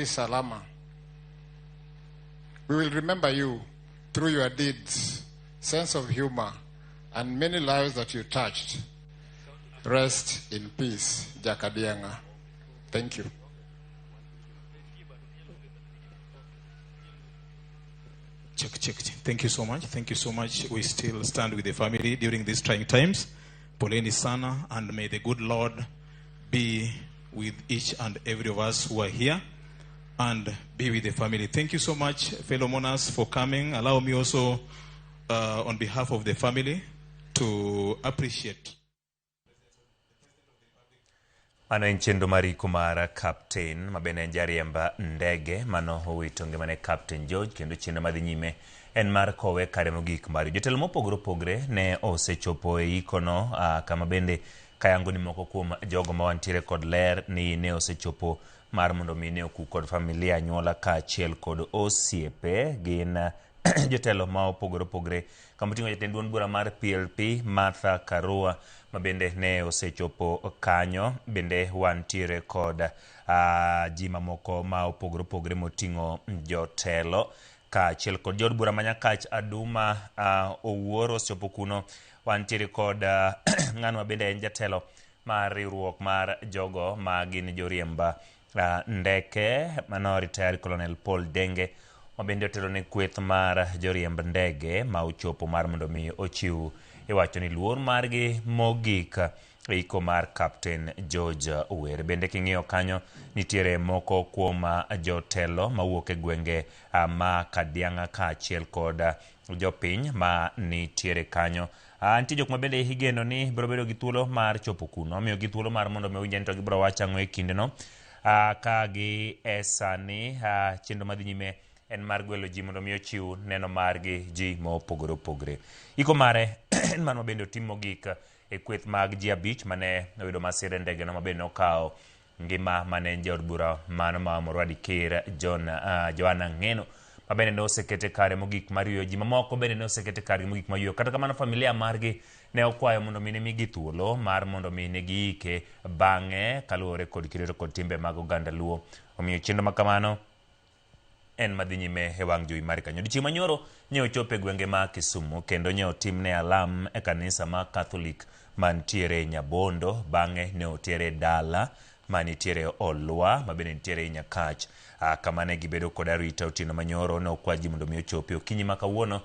Salama. We will remember you through your deeds, sense of humor, and many lives that you touched. Rest in peace, Jakadianga. Thank you. Check, check, check. Thank you so much. Thank you so much. We still stand with the family during these trying times. Poleni sana, and may the good Lord be with each and every of us who are here and be with the family. Thank you so much, fellow mourners, for coming. Allow me also, on behalf of the family, to appreciate. Mano en chenro mar iko mar kapten ma bende en jariemb ndege mano owito ngimane Captain George kendo chenro madhi nyime en mar kowe kare mogik mar jotelo mopogore opogore ne osechopo e ikono kama bende kayango ni moko kuom jogo ma wantiere kod ler ni ne osechopo mar mondo mi ne oku kod familia anyuola kaachiel kod osiepe gin jotelo ma opogore opogore kama oting'o jatend duond bura mar PLP Martha Karua ma bende ne osechopo kanyo bende wantiere kod ji mamoko ma opogore opogore moting'o jotelo kaachiel kod jood bura ma Nyakach Aduma Owuor osechopo kuno wantiere kod ng'ano ma bende en jatelo mar riwruok mar jogo ma gin joriemb ndeke mano retired Colonel Paul Denge ma bende otelo ne kweth mar joriemb ndege ma ochopo mar mondo mi ochiw iwacho ni luor margi mogik e iko mar Captain George Were. Bende king'iyo kanyo nitiere moko kuom jotelo mawuok e gwenge ma Kadiang'a kaachiel kod jopiny ma nitiere kanyo. Nitie jok ma bende igeno ni biro bedo gi thuolo mar chopo kuno. Omiyo gi thuolo mar mondo mi owinj ni to gibiro wacho ang'o e kindeno. Ka gi e sani chenro madhi nyime en mar gwelo ji mondo mi ochiw neno margi ji mopogore opogore. Iko mare en mano bende otim mogik e kweth mag ji abich mane oyudo masira e ndege no ma bende nokawo ngima mane en jaod bura mano ma Morwadi Ker John Joanna Ng'eno ma bende ne osekete kare mogik mar yueyo. Ji mamoko bende ne osekete kargi mogik mar yueyo. Kata kamano familia margi ne okwayo mondo mi ne migi thuolo mar mondo mi ne giike bang'e kaluwore kod kido kod timbe mag oganda Luo. Omiyo chenro ma kamano en madhi nyime e wang' jowi mari kanyo. Odiechieng' manyoro nye ochopo e gwenge ma Kisumu kendo nye otimne alam e kanisa ma Catholic mantiere Nyabondo, bang'e ne otere dala manitiere Olwa ma bende nitiere Nyakach. Kama ne gibedo kod arita otieno manyoro ne okwa ji mondo mi ochopi okinyi ma kawuono.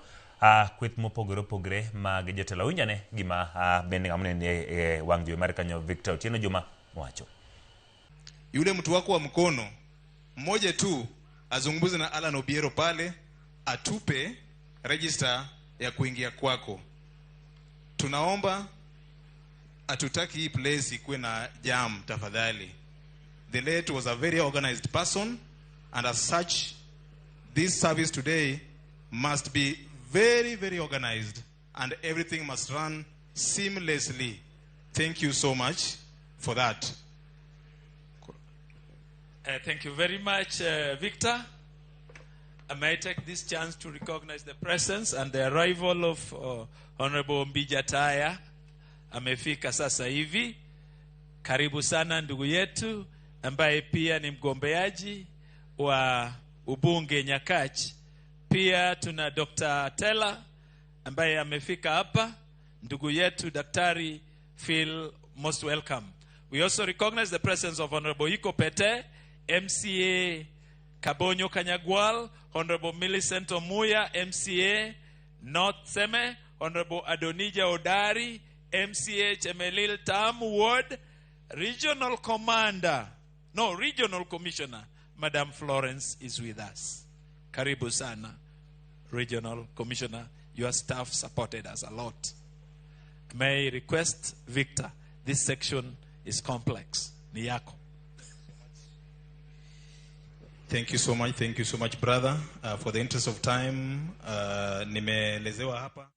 Kweth mopogore opogore mag jotelo. Awinj ane gima bende ng'ama nene e wang' jowi mari kanyo Victor Otieno Juma wacho. Yule mtu wako wa mkono mmoja tu azungumze na Alan Obiero pale, atupe register ya kuingia kwako. Tunaomba, hatutaki hii place ikuwe na jam, tafadhali. The late was a very organized person, and as such this service today must be very, very organized and everything must run seamlessly. Thank you so much for that. Thank you very much, Victor. I may take this chance to recognize the presence and the arrival of Honorable Mbija Taya. Amefika sasa hivi. Karibu sana ndugu yetu ambaye pia ni mgombeaji wa ubunge Nyakach. Pia tuna Dr. Tella ambaye amefika hapa. Ndugu yetu Daktari, feel most welcome. We also recognize the presence of Honorable Iko Pete, MCA Kabonyo Kanyagwal, Honorable Millicent Omuya, MCA North Seme, Honorable Adonija Odari, MCA Chemelil Tam Ward, Regional Commander, no, Regional Commissioner, Madam Florence is with us. Karibu sana, Regional Commissioner. Your staff supported us a lot. May I request, Victor, this section is complex. Ni yako. Thank you so much. Thank you so much, brother. For the interest of time, nimeelezewa hapa.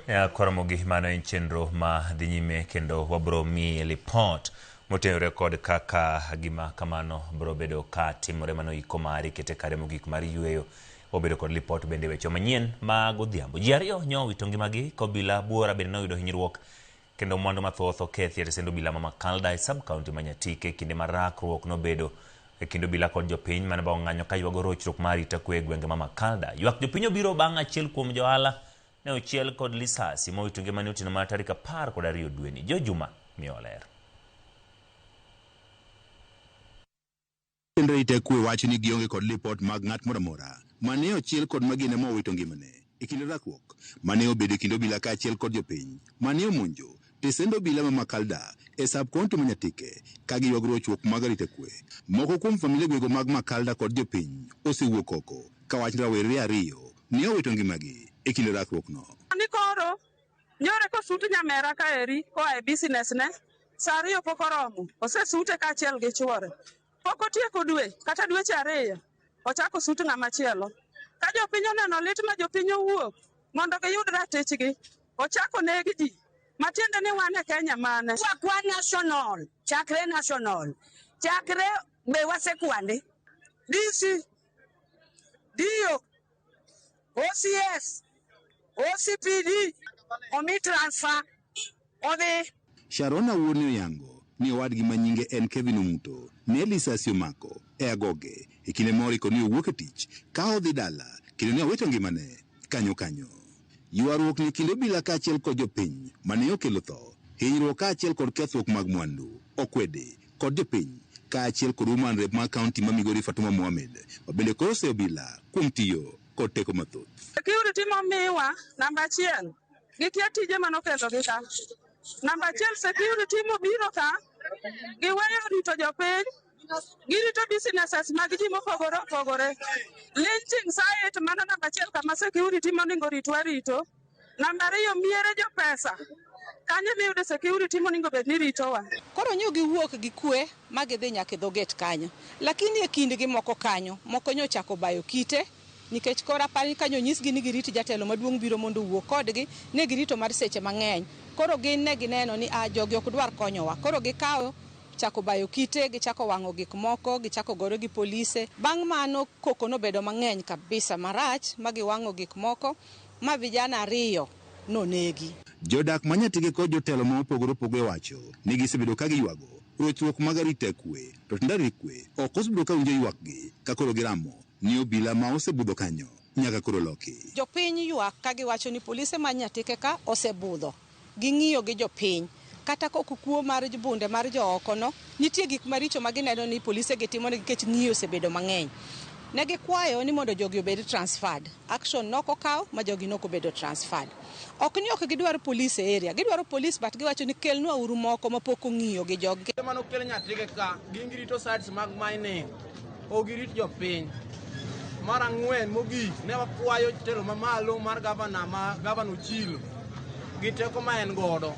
Ya koromogi mano en chenro ma dhi nyime kendo wabro miyi lipot motenore kod kaka gima kamano bro bedo ka timore mano iko mari kete kare mogik mar yueyo. Wabedo kod lipot bende weche manyien mag odhiambo. Ji ariyo nyo owito ngimagi kobila buora bende noyudo hinyruok kendo mwandu mathoth okethi e tesend obila ma Makalda e sub county ma Nyatike kinde ma rakruok nobedo E kind obila kod jopiny mane ba ong'anyo ka ywago rochruok mar arita kwe e gwenge ma Makalda. Ywak jopiny obiro bang' achiel kuom johala ne ochiel kod lisasi mowito ngimane otieno mar tarik 12 dweni. Jo Juma miyo ler. Kendo arita kwe wacho ni gionge kod lipot mag ng'at moro amora mane ochiel kod magina mowito ngimane e kinde rakruok mane obedo e kind obila kaachiel kod jopiny mane omonjo tesend obila ma Makalda e sub county ma Nyatike ka giywago rochruok mag arita kwe. Moko kuom familia gwego mag Makalda kod jopiny osewuok oko ka wach ni rawere ariyo ne owito ngimagi e kinde rakruok no. Ni koro nyore kosut nyamera kaeri koa e business ne saa ariyo pok oromo, osesute kaachiel gi chuore. Pok otieko dwe kata dweche ariyo, ochako sut ng'ama chielo. Ka jopiny oneno lit ma jopiny owuok mondo giyud ratichgi, ochako neg ji. Matiende ni wan e Kenya mane? Wakwa national, chakre national, chakre be wasekwande. DC, DO, OCS, OCPD, omi transfer, odhi. Sharon Awuor ne oyango ni owadgi ma nyinge en Kevin Omuto ne lisasi omako e agoge e kinde ma oriko ni owuok e tich ka odhi dala kendo ne owito ngimane kanyo kanyo. Ywaruok ni kind obila kaachiel kod jopiny mane okelo tho, hinyruok kaachiel kod kethruok mag mwandu okwede kod jopiny kaachiel kod woman rep mar kaunti ma Migori Fatuma Mohamed ma bende koro oseyo obila kuom tiyo kod teko mathoth. Security momiwa namba achiel, gikia tije manokelogi ka. Namba achiel, security mobiro ka, giweyo rito jopiny, girito businesses mag ji mopogore opogore. Lynching site mano namba achiel kama security monego ritwa rito. Namba ariyo, miere jopesa. Kanyo miyudo security monego bed ni ritowa. Koro nyo giwuok gi kwe ma gidhi nyaka e dho gate kanyo. Lakini e kindgi moko kanyo, moko nyo ochako bayo kite, nikech koro aparo ni kanyo onyisgi ni girit jatelo maduong' biro mondo owuo kodgi, ne girito mar seche mang'eny. Koro gin ne gineno ni jogi ok dwar konyowa. Koro gikawo chako bayo kite, gichako wang'o gik moko, gichako gore gi polise. Bang' mano koko nobedo mang'eny kabisa marach ma giwang'o gik moko ma vijana ariyo nonegi. Jodak ma Nyatike kod jotelo ma opogore opogore wacho ni gisebedo ka giywago rochruok mag arita kwe, to tend arita kwe ok osebedo ka winjo ywakgi ka koro giramo ni obila ma osebudho kanyo nyaka koro loki. Jopiny ywak ka giwacho ni polise ma Nyatike ka osebudho, ging'iyo gi jopiny. Kata kok kuo mar bunde mar jooko no, nitie gik maricho ma gineno ni polise gitimo nikech ng'iyo osebedo mang'eny. Ne gikwayo ni mondo jogi obed transferred. Action nok okaw ma jogi nok obedo transferred. Ok ni ok gidwar police e area, gidwaro police but giwacho ni kelnwa uru moko mapok ong'iyo gi jogi. Mano kel Nyatike ka, gin girito sites mag mining, ok girit jopiny. Mar ang'wen mogik, ne wakwayo telo mamalo mar gavana ma gavana Ochilo gi teko ma en godo.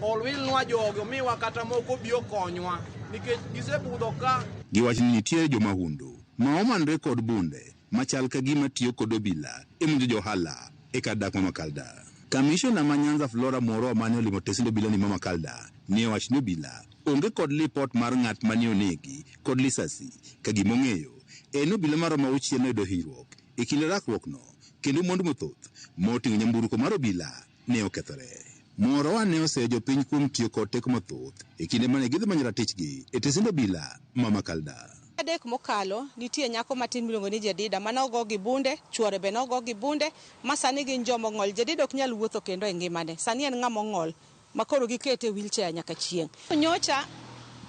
Olwilnwa jogi, omiwa kata moko obi okonywa nikech gisebudho ka. Giwacho ni nitie jomahundu ma omanre kod bunde machal ka gima tiyo kod obila e monjo johala e kar dak ma Makalda. Kamishona ma Nyanza Flora Moro mane olimo tesend obila ni ma Makalda ne owacho ni obila onge kod lipot mar ng'at mane onegi kod lisasi ka gima ong'eyo en obila maromo auchiel noyudo hinyruok e kinde rakruok no kendo mwandu mathoth moting'o nyamburko mar obila ne okethore. Morowa ne oseyo jopiny kuom tiyo kod teko mathoth e kinde mane gidhi manyo ratichgi e tesend obila ma Makalda. Adek mokalo, nitie nyako matin miluongo ni Jedida mane ogo gi bunde, chuore be nogo gi bunde, ma sani gin joma ong'ol. Jedida ok nyal wuotho kendo e ngimane. Sani en ng'ama ong'ol ma koro gikete e wheelchair nyaka chieng'.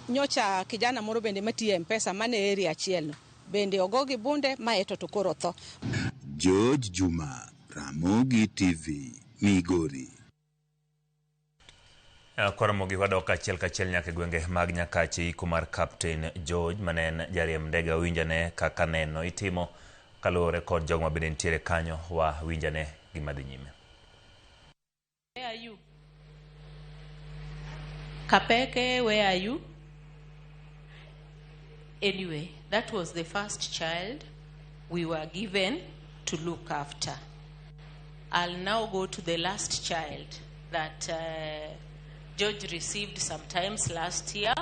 Nyocha kijana moro bende matiyo e M-Pesa mane e area achiel no, bende ogo gi bunde ma eto to koro otho. George Juma, Ramogi TV, Migori. Koro mogi wadok achiel kachiel nyaka e gwenge mag Nyakache iko mar Captain George mane en jariemb ndege. Wawinjane kaka neno itimo kaluwore kod jogo ma bende nitiere kanyo, wawinjane gima dhi nyime. Where are you? Kapeke, where are you? Anyway, that was the first child we were given to look after. I'll now go to the last child that George received sometimes last year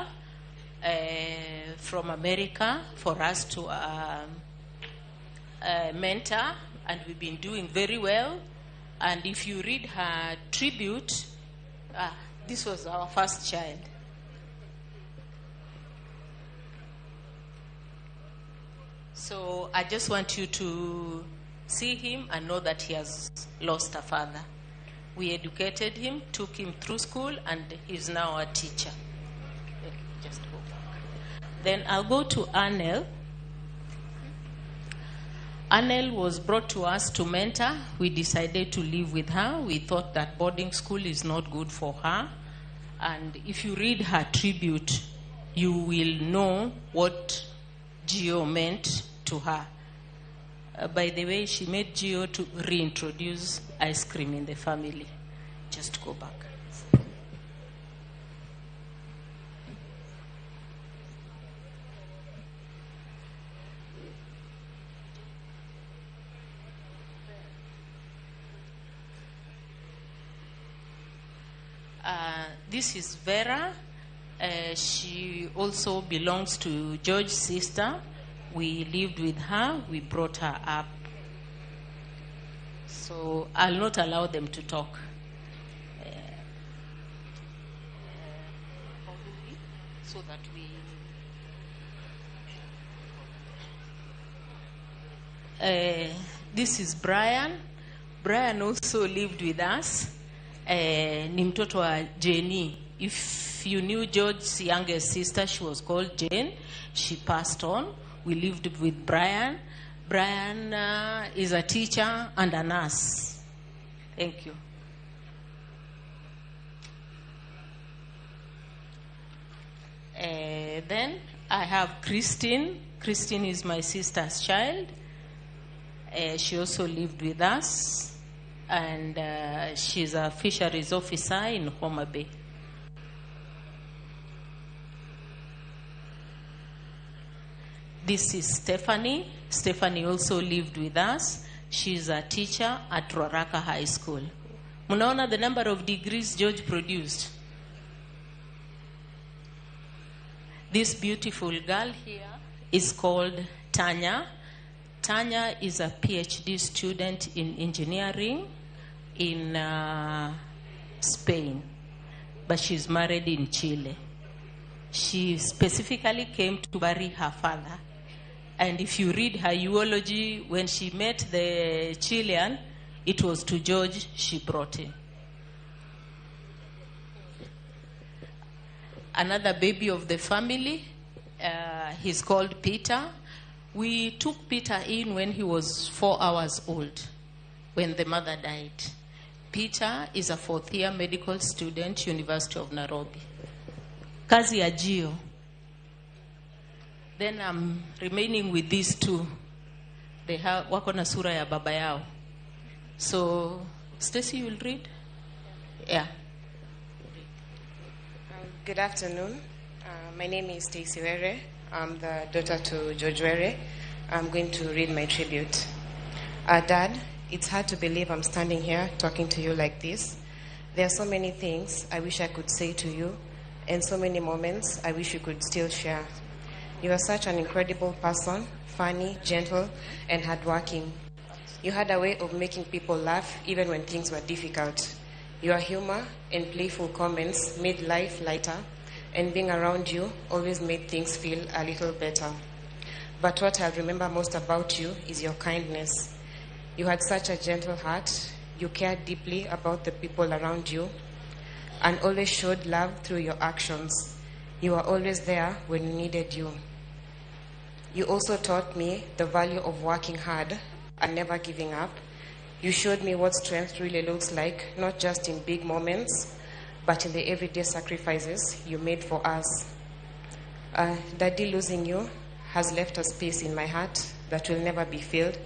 from America for us to mentor, and we've been doing very well. And if you read her tribute, this was our first child. So I just want you to see him and know that he has lost a father. We educated him, took him through school, and he's now a teacher. Okay, just go back. Then I'll go to Arnel. Arnel was brought to us to mentor. We decided to live with her. We thought that boarding school is not good for her. And if you read her tribute, you will know what Geo meant to her. By the way, she made Geo to reintroduce ice cream in the family. Just go back. This is Vera. She also belongs to George's sister. We lived with her. We brought her up. So I'll not allow them to talk. So that we... This is Brian. Brian also lived with us. Ni mtoto wa Jenny. If you knew George's youngest sister, she was called Jane. She passed on. We lived with Brian. Brian is a teacher and a nurse. Thank you. Then I have Christine. Christine is my sister's child. She also lived with us, and she's a fisheries officer in Homa Bay. This is Stephanie. Stephanie also lived with us. She's a teacher at Ruaraka High School. Munaona the number of degrees George produced. This beautiful girl here is called Tanya. Tanya is a PhD student in engineering in Spain, but she's married in Chile. She specifically came to bury her father. And if you read her eulogy, when she met the Chilean, it was to George she brought him. Another baby of the family, he's called Peter. We took Peter in when he was 4 hours old, when the mother died. Peter is a fourth-year medical student, University of Nairobi. Kazi ya Geo. Then I'm remaining with these two. They have wako na sura ya baba yao. So, Stacy, you will read? Yeah. Good afternoon. My name is Stacy Were. I'm the daughter to George Were. I'm going to read my tribute. Dad, it's hard to believe I'm standing here talking to you like this. There are so many things I wish I could say to you, and so many moments I wish we could still share. You are such an incredible person, funny, gentle, and hardworking. You had a way of making people laugh even when things were difficult. Your humor and playful comments made life lighter, and being around you always made things feel a little better. But what I remember most about you is your kindness. You had such a gentle heart. You cared deeply about the people around you and always showed love through your actions. You were always there when we needed you. You also taught me the value of working hard and never giving up. You showed me what strength really looks like, not just in big moments, but in the everyday sacrifices you made for us. Daddy, losing you has left a space in my heart that will never be filled.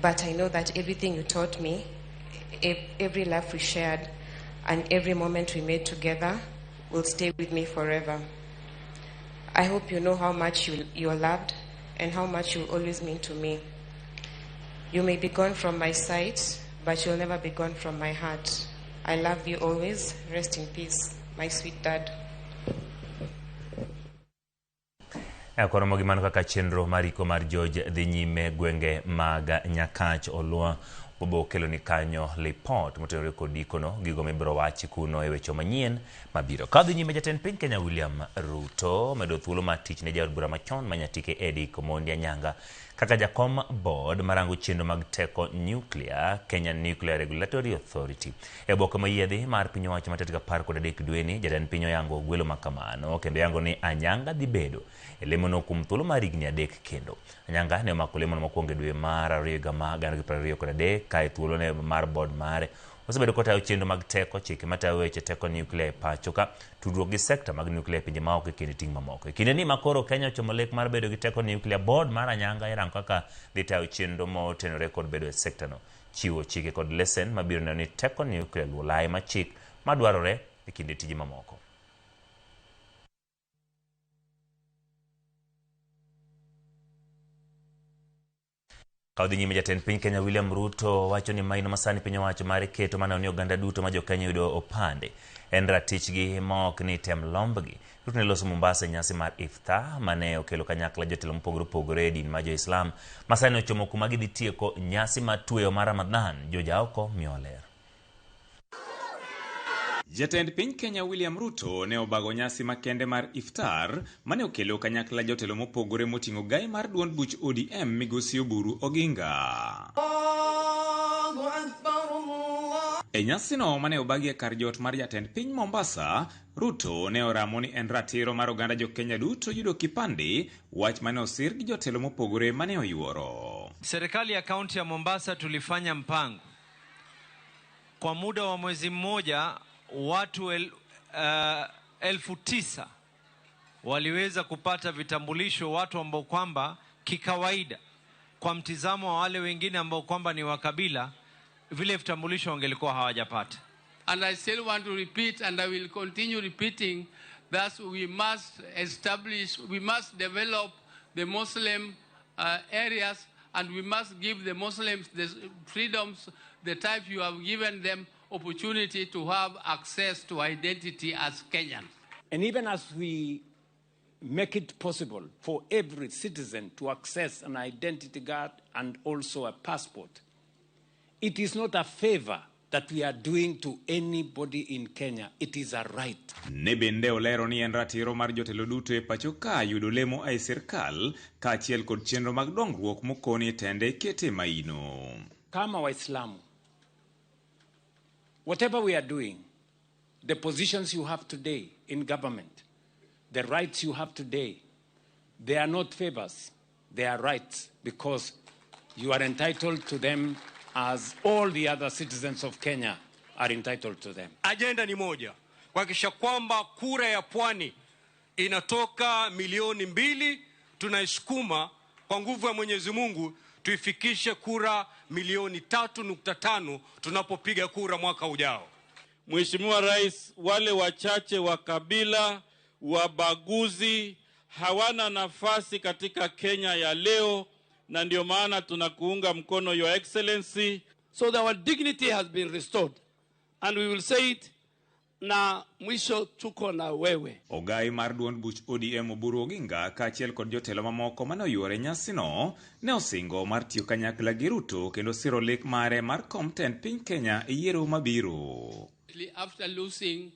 But I know that everything you taught me, every laugh we shared, and every moment we made together will stay with me forever. I hope you know how much you are loved and how much you always mean to me. You may be gone from my sight, but you'll never be gone from my heart. I love you always. Rest in peace, my sweet dad. Koro mano kaka chenro mar iko mar George dhi nyime gwenge mag Nyakach Olwa Bobo kelo ni kanyo lipot motenore kod ikono gigo mibiro wachi kuno e weche manyien mabiro. Kadhi nyime, jatend piny Kenya William Ruto medo thuolo mar tich ne jaod bura machon ma Nyatike Eddie Komondi Anyanga kaka jakom board marango chenro mag teko nuclear, Kenya Nuclear Regulatory Authority. E oboke moyiedhi mar piny owacho ma tarik 13 dweni, jatend piny oyango gwelo makamano kendo yango ni Anyanga dhi bedo e lemono kuom thuolo mar higni 3 kendo. Anyanga ne omako lemono mokwongo e dwe mar 2 higa mar 2023 ka e thuolo ne mar board mare osebedo kotayo chenro mag teko, chike matayo weche teko nuclear e pacho ka, tudruok gi sekta mag nuclear e pinje maoko e kind ting' mamoko. E kinde ni makoro Kenya ochomo lek mar bedo gi teko nuclear, board mar Anyanga irango kaka dhi tayo chenro motenore kod bedo e sekta no, chiwo chike kod lesen mabiro neno ni teko nuclear luwo lai ma chik madwarore e kinde tije mamoko. Ka odhi nyime, jatend piny Kenya William Ruto wacho ni maino masani piny owacho mar keto maneno ni oganda duto ma jo-Kenya yudo opande en ratichgi ma ok ni tem lombgi. Ruto ne loso Mombasa e nyasi mar Iftar mane okelo kanyakla jotelo mopogore opogore e din ma jo-Islam masani ochomo kuma gidhi tieko nyasi mar tweyo mar Ramadhan. Jojaoko miyo ler. Jatend piny Kenya William Ruto ne obago nyasi makende mar Iftar mane okelo kanyakla jotelo mopogore moting'o gai mar duond buch ODM migosi Oburu Oginga. E nyasino mane obagi e kar jot mar jatend piny Mombasa, Ruto ne oramo ni en ratiro mar oganda jo-Kenya duto yudo kipande, wach mane osir gi jotelo mopogore mane oyuoro. Serikali ya kaunti ya Mombasa tulifanya mpango kwa muda wa mwezi mmoja, watu 9,000 waliweza kupata vitambulisho, watu ambao kwamba kikawaida kwa mtizamo wa wale wengine ambao kwamba ni wa kabila vile vitambulisho wangelikuwa hawajapata. And I still want to repeat, and I will continue repeating, that we must establish, we must develop the Muslim areas, and we must give the Muslims the freedoms, the type you have given them opportunity to have access to identity as Kenyans. And even as we make it possible for every citizen to access an identity card and also a passport, it is not a favor that we are doing to anybody in Kenya. It is a right. Ne bende olero ni en ratiro mar jotelo duto e pacho ka yudo lemo e sirkal kaachiel kod chenro mag dongruok mokoni tende kete maino. Kama Waislamu, whatever we are doing, the positions you have today in government, the rights you have today, they are not favors, they are rights, because you are entitled to them as all the other citizens of Kenya are entitled to them. Agenda ni moja, kuhakikisha kwamba kura ya pwani inatoka 2 milioni, tunaisukuma kwa nguvu ya Mwenyezi Mungu tuifikishe kura 3.5 milioni tunapopiga kura mwaka ujao. Mheshimiwa Rais, wale wachache wa kabila wabaguzi hawana nafasi katika Kenya ya leo, na ndio maana tunakuunga mkono, Your Excellency. So that our dignity has been restored, and we will say it, na mwisho tuko na wewe. Ogai mar duond buch ODM Oburu Oginga kaachiel kod jotelo mamoko mane oyuore nyasino ne osingo mar tiyo kanyakla gi Ruto kendo siro lek mare mar kom tend piny Kenya e yiero mabiro. After losing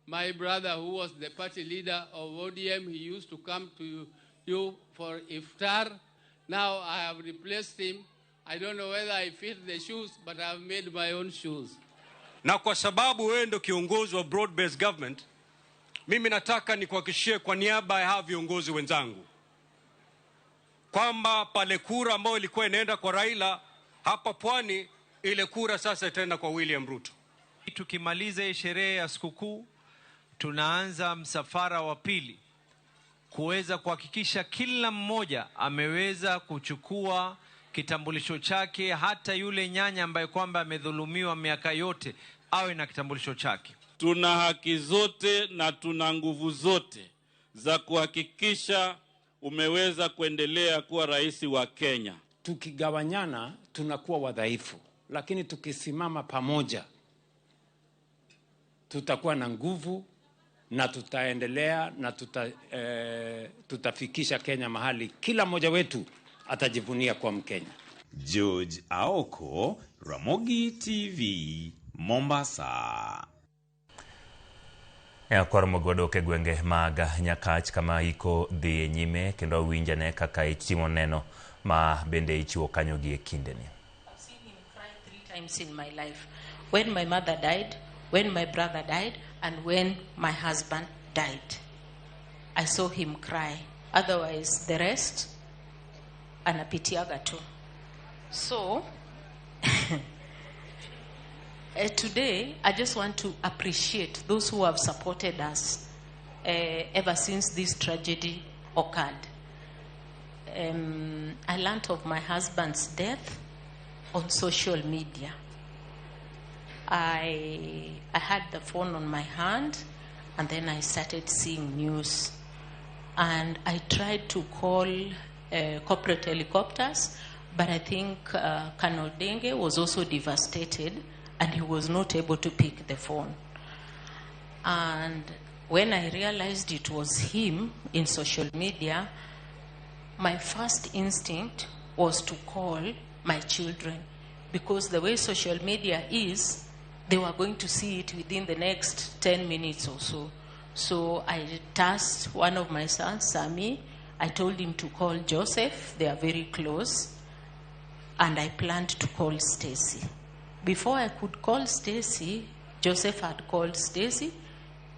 my brother who was the party leader of ODM, he used to come to you for iftar. Now I have replaced him. I don't know whether I fit the shoes, but I have made my own shoes. Na kwa sababu wewe ndio kiongozi wa broad-based government, mimi nataka nikuhakikishie kwa niaba ya hawa viongozi wenzangu kwamba pale kura ambayo ilikuwa inaenda kwa Raila hapa pwani, ile kura sasa itaenda kwa William Ruto. Tukimaliza sherehe ya sikukuu, tunaanza msafara wa pili kuweza kuhakikisha kila mmoja ameweza kuchukua kitambulisho chake, hata yule nyanya ambaye kwamba amedhulumiwa miaka yote awe na kitambulisho chake. Tuna haki zote na tuna nguvu zote za kuhakikisha umeweza kuendelea kuwa rais wa Kenya. Tukigawanyana tunakuwa wadhaifu, lakini tukisimama pamoja tutakuwa na nguvu na tutaendelea na tutafikisha Kenya mahali kila mmoja wetu atajivunia kwa Mkenya. George Aoko, Ramogi TV, Mombasa. Kwar mogodok e gwenge mag Nyakach kama iko dhi nyime kendo awinjane kaka itimo neno ma bende ichiwo kanyo gi e kindeni. I've seen him cry 3 times in my life. When my mother died, when my brother died, and when my husband died. I saw him cry. Otherwise, the rest, anapitiaga tu. So, today, I just want to appreciate those who have supported us ever since this tragedy occurred. I learned of my husband's death on social media. I had the phone on my hand, and then I started seeing news. And I tried to call corporate helicopters, but I think Colonel Denge was also devastated, and he was not able to pick the phone. And when I realized it was him in social media, my first instinct was to call my children, because the way social media is, they were going to see it within the next 10 minutes or so. So I tasked one of my sons, Sami. I told him to call Joseph. They are very close. And I planned to call Stacy. Before I could call Stacy, Joseph had called Stacy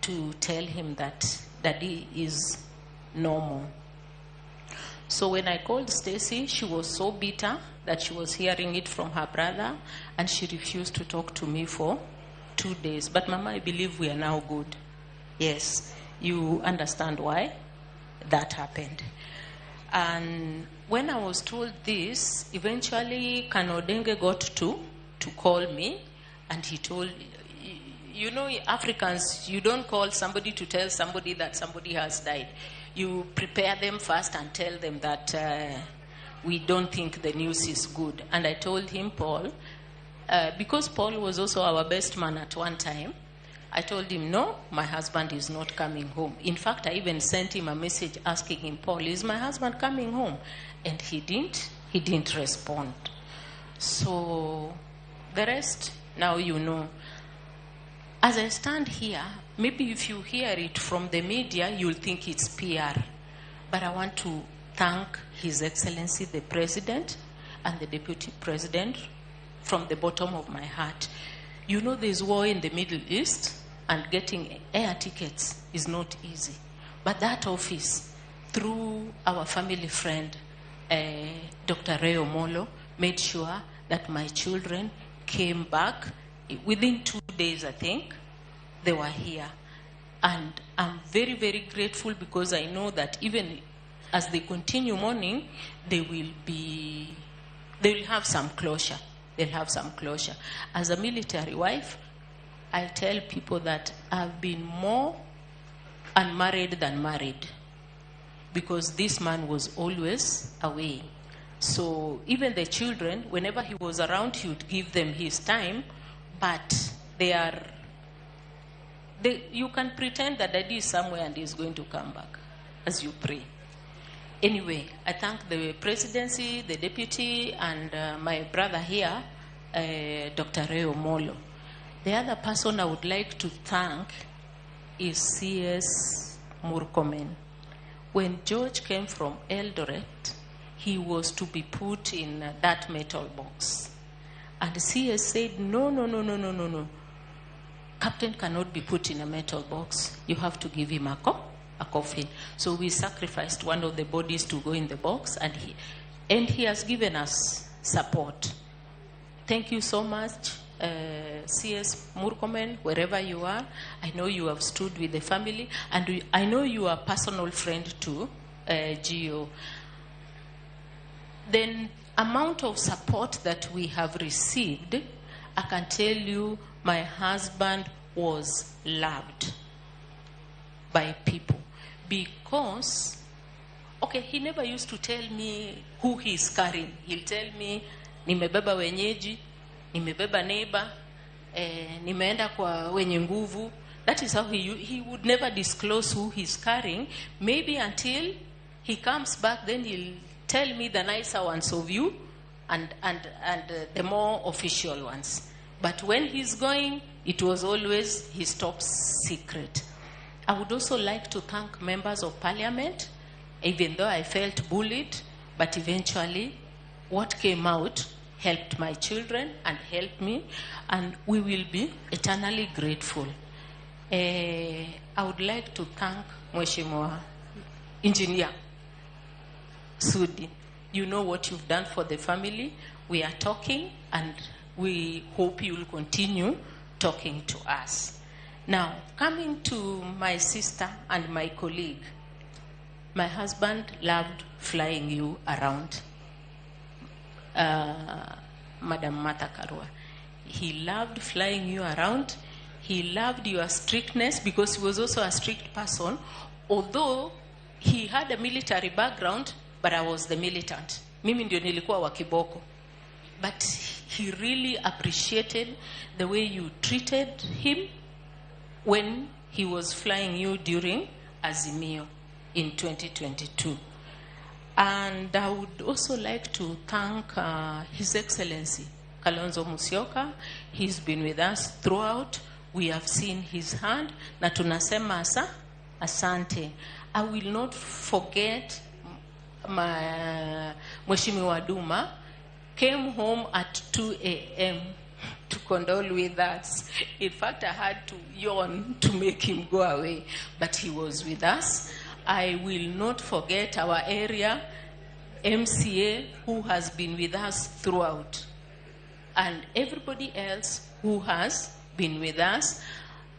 to tell him that Daddy is normal. So when I called Stacy, she was so bitter that she was hearing it from her brother, and she refused to talk to me for 2 days. But Mama, I believe we are now good. Yes, you understand why that happened. And when I was told this, eventually Colonel Denge got to call me, and he told, you know, Africans, you don't call somebody to tell somebody that somebody has died. You prepare them first and tell them that we don't think the news is good. And I told him, Paul, because Paul was also our best man at one time, I told him, no, my husband is not coming home. In fact, I even sent him a message asking him, Paul, is my husband coming home? And he didn't respond. So the rest, now you know. As I stand here, maybe if you hear it from the media, you'll think it's PR. But I want to thank His Excellency the President and the Deputy President from the bottom of my heart. You know, there's war in the Middle East, and getting air tickets is not easy. But that office, through our family friend, Dr. Ray Omolo, made sure that my children came back. Within 2 days, I think, they were here. And I'm very, very grateful, because I know that even as they continue mourning, they will have some closure. They'll have some closure. As a military wife, I tell people that I've been more unmarried than married, because this man was always away. So even the children, whenever he was around, he would give them his time, but you can pretend that daddy is somewhere and he's going to come back as you pray. Anyway, I thank the presidency, the deputy, and my brother here, Dr. Ray Omolo. The other person I would like to thank is C.S. Murkomen. When George came from Eldoret, he was to be put in that metal box. And C.S. said, no, no, no, no, no, no, no. Captain cannot be put in a metal box. You have to give him a coffin. So we sacrificed one of the bodies to go in the box, and he has given us support. Thank you so much, C.S. Murkomen, wherever you are. I know you have stood with the family, and I know you are a personal friend to Gio. The amount of support that we have received, I can tell you my husband was loved by people, because, okay, he never used to tell me who he's carrying. He'll tell me, nimebeba wenyeji, nimebeba neighbor, nimeenda kwa wenye nguvu. That is how he would never disclose who he's carrying. Maybe until he comes back, then he'll tell me the nicer ones of you and the more official ones. But when he's going, it was always his top secret. I would also like to thank members of parliament, even though I felt bullied, but eventually what came out helped my children and helped me, and we will be eternally grateful. I would like to thank Mheshimiwa Engineer Sudi. You know what you've done for the family. We are talking, and we hope you'll continue talking to us. Now, coming to my sister and my colleague, my husband loved flying you around, Madam Martha Karua. He loved flying you around. He loved your strictness because he was also a strict person, although he had a military background, but I was the militant. Mimi ndio nilikuwa wa kiboko. But he really appreciated the way you treated him when he was flying you during Azimio in 2022. And I would also like to thank His Excellency Kalonzo Musyoka. He's been with us throughout. We have seen his hand. Na tunasema asante. I will not forget my Mheshimiwa Duma came home at 2 a.m. to condole with us. In fact, I had to yawn to make him go away, but he was with us. I will not forget our area MCA who has been with us throughout, and everybody else who has been with us.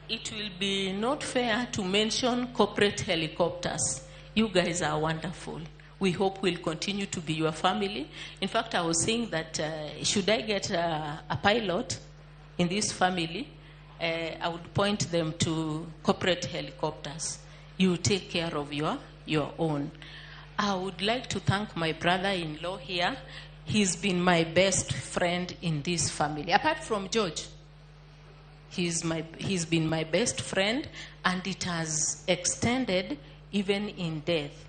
It will be not fair to mention corporate helicopters. You guys are wonderful. We hope we'll continue to be your family. In fact, I was saying that should I get a pilot in this family, I would point them to corporate helicopters. You take care of your own. I would like to thank my brother-in-law here. He's been my best friend in this family. Apart from George, he's been my best friend, and it has extended even in death.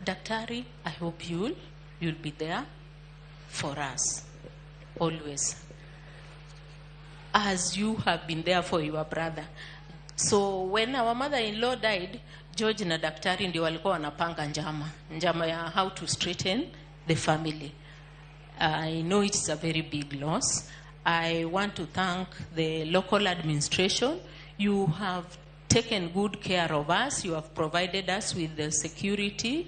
Daktari, I hope you'll be there for us always, as you have been there for your brother. So when our mother-in-law died, George na daktari ndio walikuwa wanapanga njama ya how to straighten the family. I know it's a very big loss. I want to thank the local administration. You have taken good care of us. You have provided us with the security.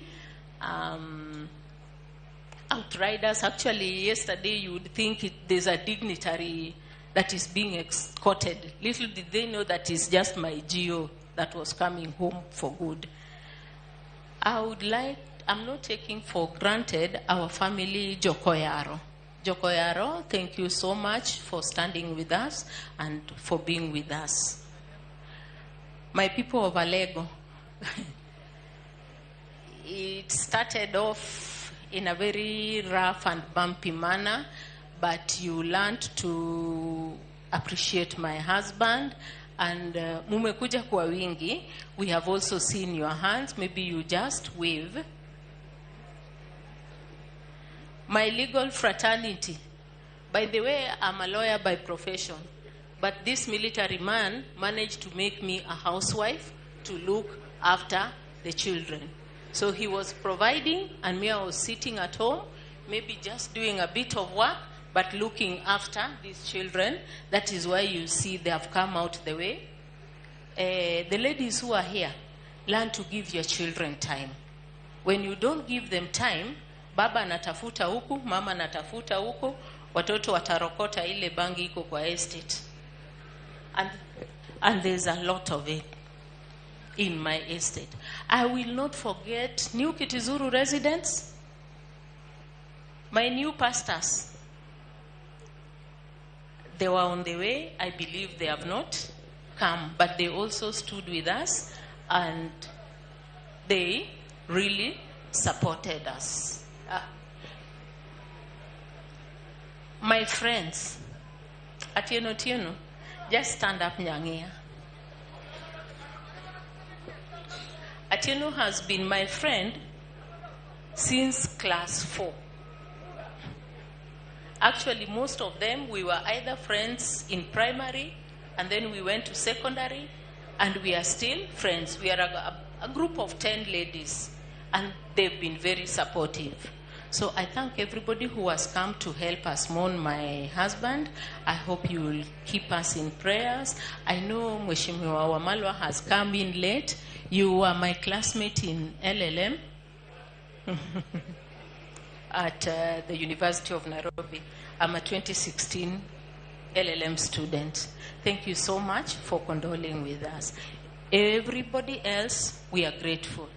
Outriders. Actually, yesterday you would think there's a dignitary that is being escorted. Little did they know that it's just my GO that was coming home for good. I'm not taking for granted our family, Jokoyaro. Jokoyaro, thank you so much for standing with us and for being with us. My people of Alego, it started off in a very rough and bumpy manner, but you learned to appreciate my husband, and mumekuja kwa wingi. We have also seen your hands. Maybe you just wave. My legal fraternity. By the way, I'm a lawyer by profession, but this military man managed to make me a housewife to look after the children. So he was providing, and me, I was sitting at home, maybe just doing a bit of work, but looking after these children. That is why you see they have come out the way. The ladies who are here, learn to give your children time. When you don't give them time, baba anatafuta huku, mama anatafuta huku, watoto watarokota ile bangi iko kwa estate. And there's a lot of it in my estate. I will not forget New Kitizuru residents, my new pastors. They were on the way. I believe they have not come, but they also stood with us and they really supported us. My friends, Atieno Tieno, just stand up, Nyangia. Atieno has been my friend since class 4. Actually, most of them, we were either friends in primary, and then we went to secondary, and we are still friends. We are a group of 10 ladies, and they've been very supportive. So I thank everybody who has come to help us mourn my husband. I hope you will keep us in prayers. I know Mheshimiwa Wamalwa has come in late. You were my classmate in LLM at the University of Nairobi. I'm a 2016 LLM student. Thank you so much for condoling with us. Everybody else, we are grateful.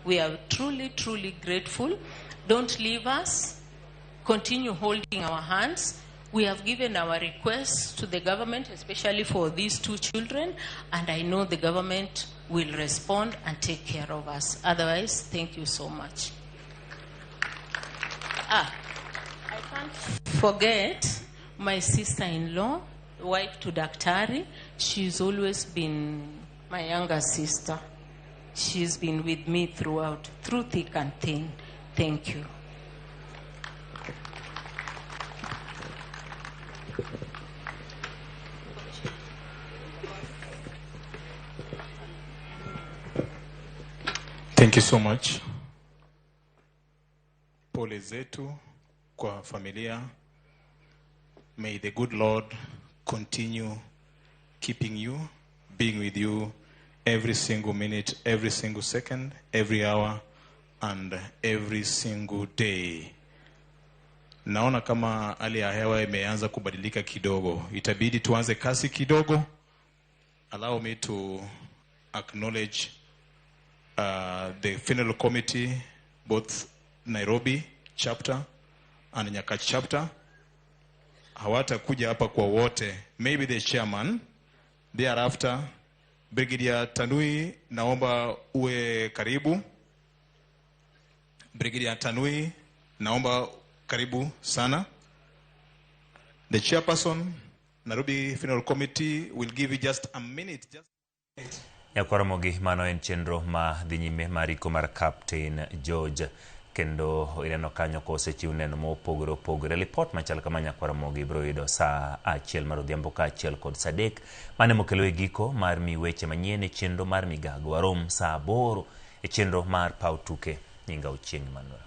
We are truly, truly grateful. Don't leave us. Continue holding our hands. We have given our requests to the government, especially for these two children, and I know the government will respond and take care of us. Otherwise, thank you so much. I can't forget my sister-in-law, wife to Daktari. She's always been my younger sister. She's been with me throughout, through thick and thin. Thank you. Thank you so much. Pole zetu kwa familia. May the good Lord continue keeping you, being with you every single minute, every single second, every hour, and every single day. Naona kama hali ya hewa imeanza kubadilika kidogo. Itabidi tuanze kasi kidogo. Allow me to acknowledge the funeral committee, both Nairobi chapter and Nyakach chapter. Hawatakuja hapa kwa wote. Maybe the chairman. Thereafter, Brigadier Tanui, naomba uwe karibu. Brigadier Tanui, naomba karibu sana. The chairperson, Nairobi Funeral Committee, will give you just a minute. Nyakwaramogi, mano en chenro ma dhi nyime mar iko mar Captain George, kendo ineno kanyo kosechiw neno mopogore opogore. Lipot machal kama Nyakwaramogi biro yudo saa 1 mar odhiambo kaachiel kod saa 3. Mane mokelo e giko mar mi weche manyien e chenro mar migago. Warom saa 8 e chenro mar paw tuke. Nyinga Ochieng' Emmanuel.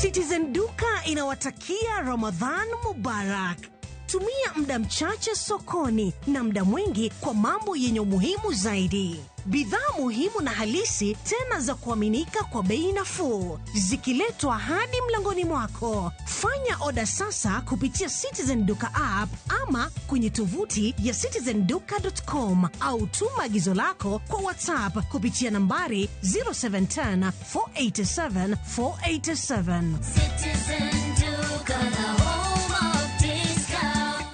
Citizen Duka inawatakia Ramadhan Mubarak. Tumia muda mchache sokoni na muda mwingi kwa mambo yenye umuhimu zaidi. Bidhaa muhimu na halisi tena za kuaminika kwa bei nafuu, zikiletwa hadi mlangoni mwako. Fanya oda sasa kupitia Citizen Duka app ama kwenye tovuti ya citizenduka.com au tuma agizo lako kwa WhatsApp kupitia nambari 0710 487 487. Citizen Duka, the home of discount.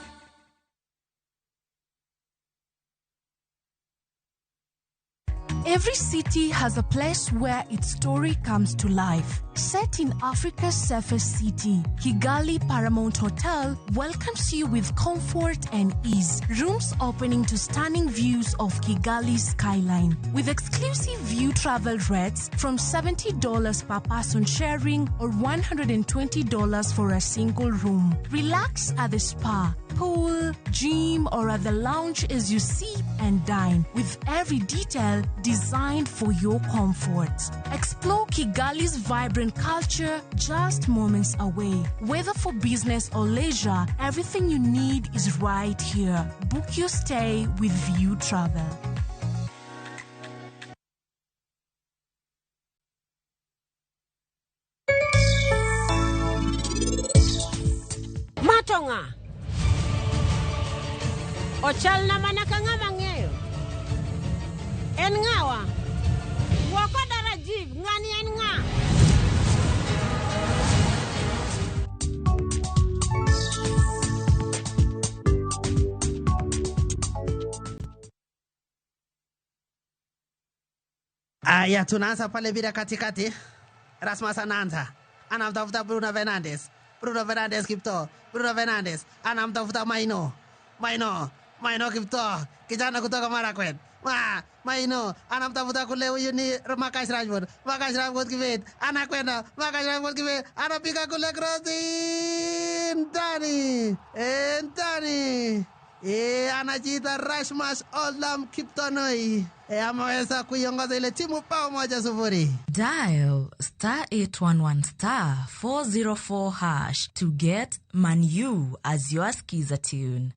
Every city has a place where its story comes to life. Set in Africa's safest city, Kigali Paramount Hotel welcomes you with comfort and ease. Rooms opening to stunning views of Kigali's skyline. With exclusive view travel rates from $70 per person sharing or $120 for a single room. Relax at the spa. pool, gym, or at the lounge as you sip and dine, with every detail designed for your comfort. Explore Kigali's vibrant culture just moments away. Whether for business or leisure, everything you need is right here. Book your stay with View Travel. Ma to ng'a? Ochalna mana ka ng'ama ng'eyo. En ng'awa? Wuo koda Rajiv, ng'ani en ng'a? Aya, tunaanza pale bila katikati. Rasmus anaanza, anamtafuta Bruno Fernandes. Bruno Fernandes Kipto, Bruno Fernandes anamtafuta Maino, Maino, Maino Kipto, kijana kutoka Marakwet. Maino anamtafuta kule, huyu ni Marcus Rashford. Marcus Rashford Kibet anakwenda, Marcus Rashford Kibet anapiga kule krosi ndani, ndani. Anajiita Rasmus Olam Kiptonoi. Ameweza kuiongoza ile timu bao 1-0. Dial star 811 star 404 hash to get Manu as your skiza tune.